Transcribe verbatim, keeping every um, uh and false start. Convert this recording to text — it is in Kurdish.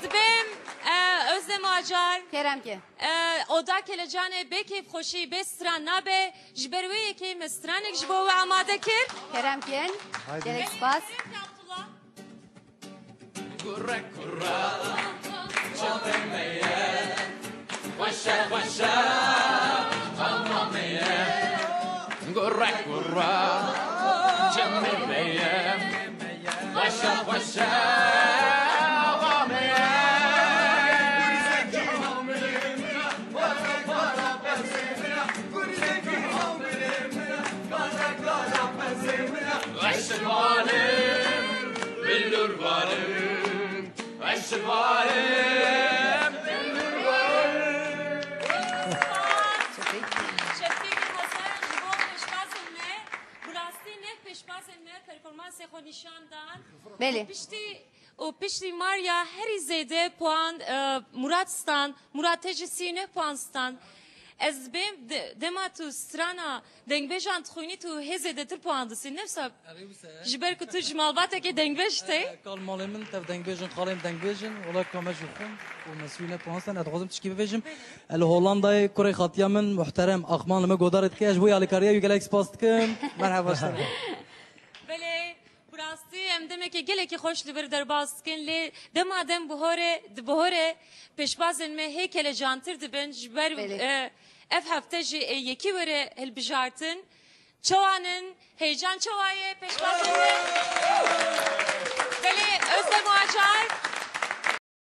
Dibêm e, Özlem Acar. Kerem ke. E, oda kelecanê bê kêfxweşî, bê stran nabe. Ji ber wê yekê me stranek ji bo we amade kir. Kerem kin. Haydi. Gelek spas. Kurre kurra, çavê me ye. Xweşe xweşe, çava me ye. Kurre kurra, çavê me ye. Xweşe xweşe, ava me ye. Eşivalim, billur valim, eşivalim, billur valim. Şefîk Hesen ji bo pêşbazên me, bi rastî ne pêşbazên me performansê xwe nîşan dan. Belê. Piştî û piştî Maria herî zêde puan, e, Murat stand. Murat te jî sî neh puan stand. Ez bêm de, dema tu strana dengbêjan dixwînî tu hê zêdetir puan disî. Nefsa Erê wisa. Ji ber ku tu ji malbatekê dengbêj tê. E, kal malê min tev dengbêjin, xalê min dengbêjin. Wela ka me ji xwe û me sî neh puan stand. Ez dixwazim tişkî bibêjim. E, li Hollandayê kurê xatiya min muhterem Aqman li me godarê dike. Ez ji bo alîkariya wî gelek spas dikim. Merheba ji te re. Belê, bi rastî em demekê gelekî xweş li vir derbas dikin, lê dema dem bihore, di bihore pêşbazên me hê kelecantir dibin, ji ber, Belê. e, ev hefte jî ê yekî were hilbijartin. Çawan in, heyecan çawa ye pêşbazên me? Belê, Özlem Acar,